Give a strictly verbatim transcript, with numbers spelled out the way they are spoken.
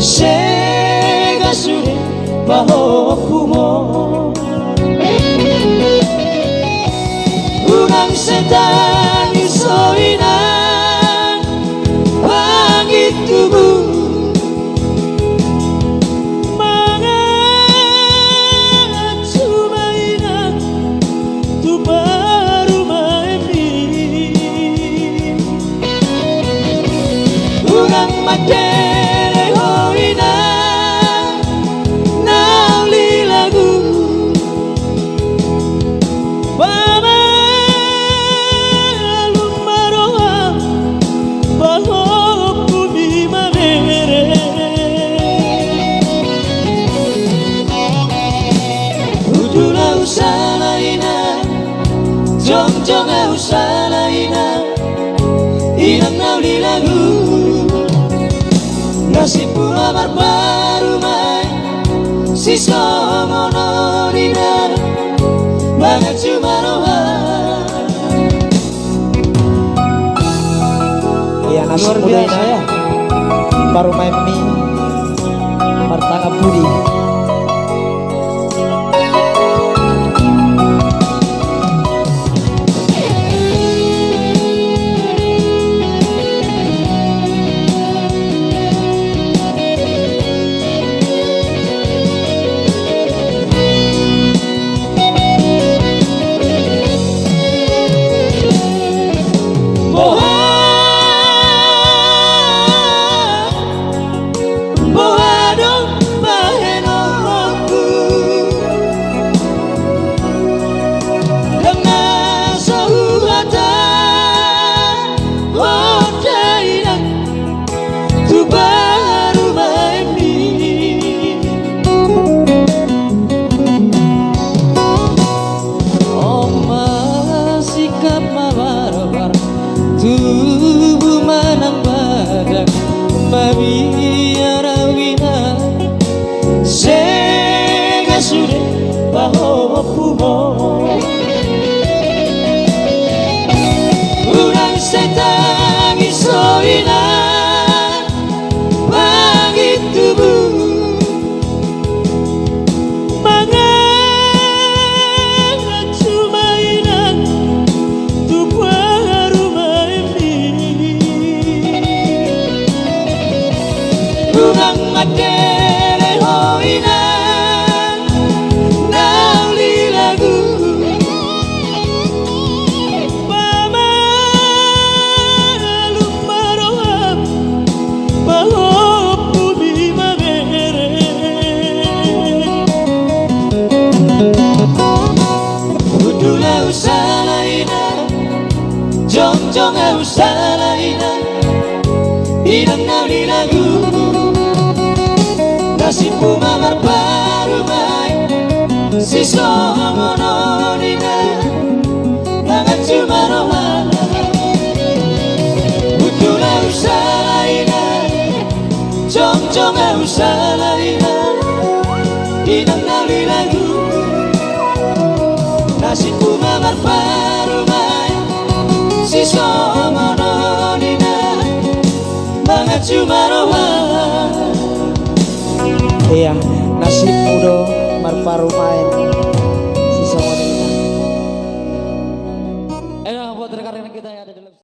Sega sude pahompumu. Unang sai tangis ho inang, pangintubu. Mangacu ma inang tu parumaenmi. Unang mandele ho inang na uli lagu. Pamalum ma roham, pahompumi ma bere. Hundul ahu sala inang, jongjong ahu sala inang, inang na uli lagu. Nasibmu ma marparumaen, sisongon on inang, mangacu ma roha. Ia nasib muna inang, parumaenmi martangap pudi. Boha, boha do bahenonku, ndang na so huhatahon da inang tu parumaenmi. On ma singkap ma barbar, tubu ma nang badan, mabiar ahu inang, sega sude pahompumu. Unang sai tangis ho inang, pangintubu. Mangacu ma inang tu parumaenmi. Unang mandele ho inang na uli lagu. Pamalum ma roham, pahompumi ma bere. Hundul ahu sala inang, jongjong ahu sala inang, inang na uli lagu. Nasibmu ma marparumaen, sisongon on inang, mangacu ma roha. Hundul ahu sala inang, jongjong ahu sala inang, inang na uli lagu. Nasibmu ma marparumaen, sisongon on inang, mangacu ma roha. Ia, nasibmu do marparumaen.